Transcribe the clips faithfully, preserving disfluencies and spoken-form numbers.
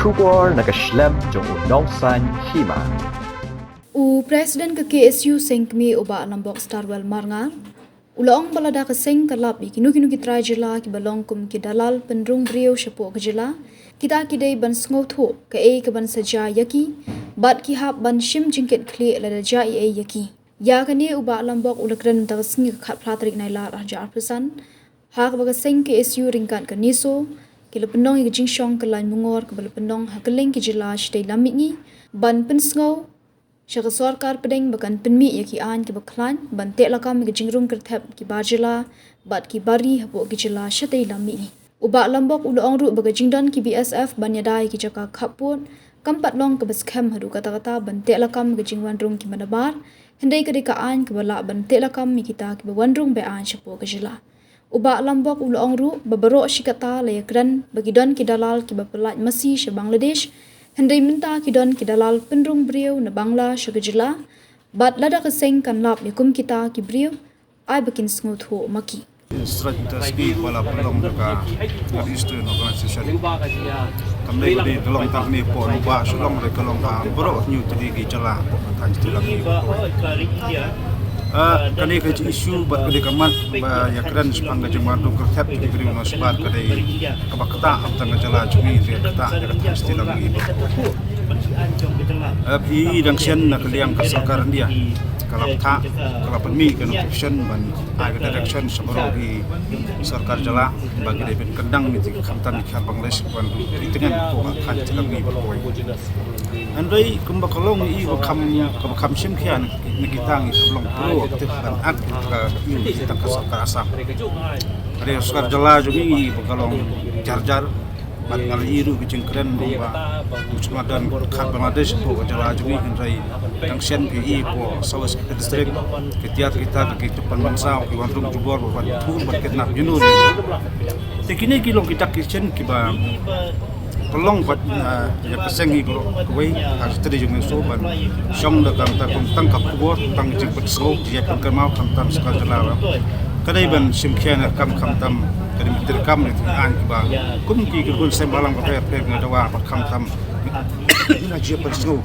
Khubor na ka shlem jong u Nongsaiñ Hima. U President ka K S U Seng Kmie u Bah Lambok Starwell Marngar u la ong ba lada ka seng ka lap ïa kino kino ki trai jylla kiba long kum ki dalal pynrung briew shapoh ka jylla, kita ki dei ban sngewthuh kaei kaban sa jia ïa ki bad ki hap ban shim jingkit khlieh lada jia ei ei ïa ki. Ïa kane u Bah Lambok u la kren mynta ka sngi ka khatphra tarik Nailar arhajar arphew san ha kaba ka seng K S U ryngkat ka NESO ki la pynlong ïa ka jingshong ka lain mungor kaba la pynlong ha kylleng ki jylla shatei lam mihngi ban pynsngew sha ka sorkar pdeng ba kan pynmih ïa ki aiñ kiba khlaiñ ban teh lakam ïa ka jingrung kyrthep ki bar jylla bad ki bar ri hapoh ki jylla shatei lam mihngi. U Bah Lambok u la ong ruh ba ka jingdon ki B S F ban ïada ïa ki jaka khappud kam pat long kaba skhem haduh katta katta ban teh lakam ïa ka jingwanrung ki manabar, hynrei ka dei ka aiñ kaba lah ban teh lakam ïa kita kiba wanrung be-aiñ shapoh ka jylla. U Bah Lambok u la ong ruh ba baroh shi katta la ïakren ba ki don ki dalal kiba pyllait masi sha Bangladesh, hynrei mynta ki don ki dalal pynrung briew na Bangla sha ka jylla, bad lada ka seng kan lap ïa kum kita ki briew, ai ba kin sngewthuh ma ki. Sraj ta ski wala pelong ka North Eastern Organization. Kam dei ka dei ka long tang ne po no ba shu long re ka long ha baroh hynñiew tylli ki jylla hapoh ka thaiñ Sri Lanka. Ah, kane ka issue bad kane ka mat ba ïakren shaphang ka jingwanrung kyrthep ki briew na shabar ka dei kaba ktah ha tang ka jylla jong ngi, ka ktah ïa ka thaiñ Sri Lanka. Ah, phi i dang shen na ka liang ka sorkar India ka la ktah, ka la pynmih ka notification ban ai ka direction sha baroh ki sorkar jylla ba ki dei ban kyndang ïa ki khamtam ki khar Bangladesh ban ïa ki tngen ko ba khan jylla ngi ba koi. Hynrei kumba ka long i ba kham, ka ba kham shim khia na ki tang i ka long proactive ban act ka i tang ka sorkar Assam. Ka dei sorkar jylla jong ngi ba ka long jar jar. Bad nga la ïohi ruh ka jingkren ba u sngewdon khat Bangladesh hapoh ka jylla jong ngi, hynrei tang shen phi i hapoh South West District ki tiar ki tar ki tip ban mynsaw ki wanrung jubor ba wan thung ban kidnap jinu. Te kine ki long ki dak ki shen kiba pynlong bad, ah, ïa ka seng i baroh kawei ha ka stri jong ngi so ban shong da ka bynta kum tang ka khubor, tang ka jingpynsngew, jingïapynkynmaw khamtam sorkar jylla ba ka dei ban shim khia na ka kam khamtam ka dei ban treikam na ki aiñ kiba kum ki kyrkhu sem balang ka ter ter nga dawa ba khamtam na jingpynsngew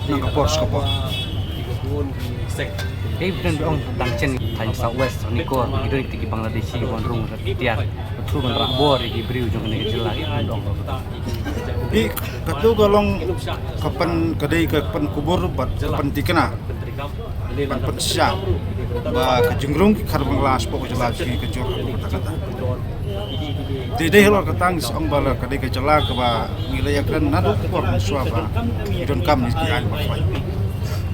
na ka por sha ka por. Ei, bym don ong tang shen thaiñ South West Ranikor ki don kita ki Bangladeshi wanrung rat ki tiar. Ka thru ban rah bor ïa ki briew jong kane ka jylla, ei, bym don ong. Phi, kato ka long ka pyn, ka dei ka pynkhubor bad ka pynthikna ban pynshisha ba ka jingrung ki khar Bangla shapoh ka jylla jong ngi ka jur ha katta katta. Te dei halor kata ngi sa ong ba la ka dei ka jylla kaba ngi la ïakren naduh ka por mynshuwa ba ngi donkam ïa ki aiñ ba khlaiñ.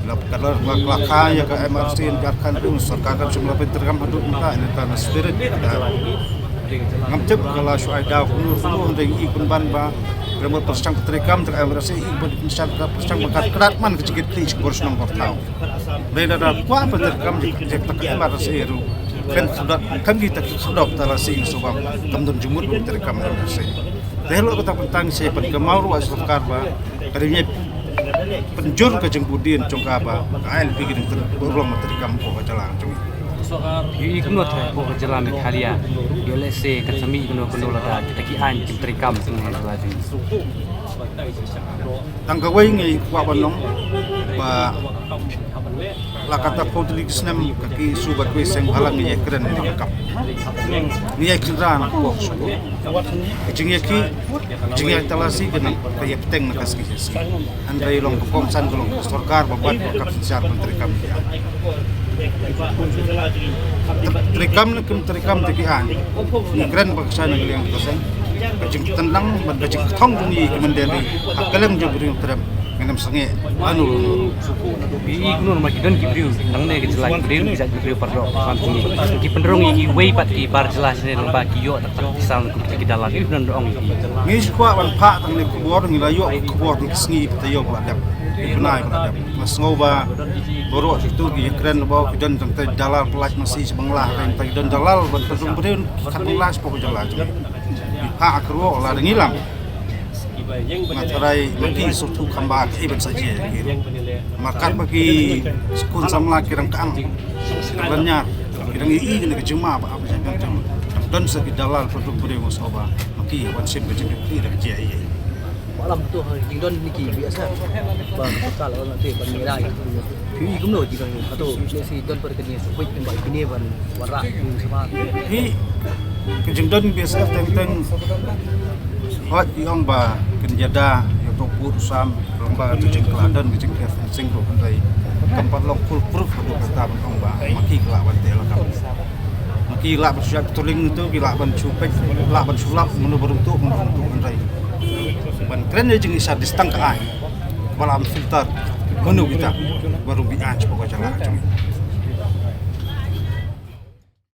La ka la, la, la kha ïa ka M R C in Jharkhand ruh sorkar kan shim la pyntreikam haduh mynta, ïa ka na spirit ka ngam tip ka la shu ai daw kumno kumno, hynrei ngi i pynban ba ka la mut pyrshang pyntreikam da ka M R C, i ban pyrshang ka pyrshang ba ka krat man ka jingkit khlieh sha ka bor shnong bor thaw. Dei lada kwah pyntreikam jingkit khlieh ta ka M R C ruh khlem khadot, khlem ki ta ki khadot ta la sing so ba kam don jingmut pyntreikam M R C. Te halor kata pyntang se pynkynmaw ruh ïa sorkar ba ka dei ban pynjur ka jingbud dien jong ka ba ka I L P ki dang tyrlong ma treikam hapoh ka jylla jong ngi. Ïohi kumno te hapoh ka jylla Meghalaya, ïoh lehse kan sa mih kumno kumno lada kita ki aiñ kim treikam ha ka jylla jong ngi. Tang kawei ngi kwah ban ong ba la katta phew tylli ki snem ka ki shu bad wei seng bhalang ngi ïakren ngi ïakap. Ngi ïakren na ka por shu ka jingïakhih, ka jingïatalasi ka nang ka ïapteng na ka sngi ka sngi. Hynrei long ka kongsan ka long ka sorkar ba ban ka synshar ban treikam. Treikam ne kim treikam te ki aiñ. Ngi kren ba ka shai na ka liang ka seng. Ka jingtynlang bad ka jingkthong jong ngi ki mynder ri ha kylleng jong ka ri Nongkrem. Ngam sangeh lano lano. Phi i kumno namar ki don ki briew nangne ka jylla ki briew ki jait ki briew paralok ki pynrung ïa kiwei pat ki bar jylla shane lyngba ki ïoh tak tak ki sal kum ki dalal, i kumno ong. Ngi shu kwah ban phah tang ne khubor, ngi la ïoh khubor ne ki sngi ba taïew ba la dep, ki bnai ba la dep. Nga sngew ba baroh kito ki ïakren ba ki don tang te dalal pyllait masi sha Bangla, tang te ki don dalal ban pynrung briew ki khat Bangla shapoh ka jylla jong ngi. Ngi phah kyrwoh lada ngi lam. Nga tharai ma ki sngewthuh kham ba kaei ban sa jia ïa ki. Namar katba ki khun samla ki dang kang, ki dang ñiar, ki dang ïohi ïa ka jingma ba ap jingpynthem. Dang don sa ki dalal pynrung briew, nga sngew ba ma ki wan shim ka jingkit khlieh da ka jia ïa. Alam tu ha jingdon ni ki B S F. Ba ka la na te ban ngira. Ki kumno jingdon ni. Hato ne si don per kini so wit ba kini ban wara ni sama. Hi, ka jingdon B S F teng teng. Hot i ong ba kin jada ya to put sam long ba tu jingkla don ka jingkla fencing ro kan dai. Kan pat long full proof ka ta ban ong ba ma ki kla ban te la kam. Ma ki la ban shu patrolling tu ki la ban shu pek la ban shu lap mano baru tu mano baru tu kan dai. Ban kren ne jing isa distang ka ai. Ba la am filter mano kita baru bi an shu pokok jala jong.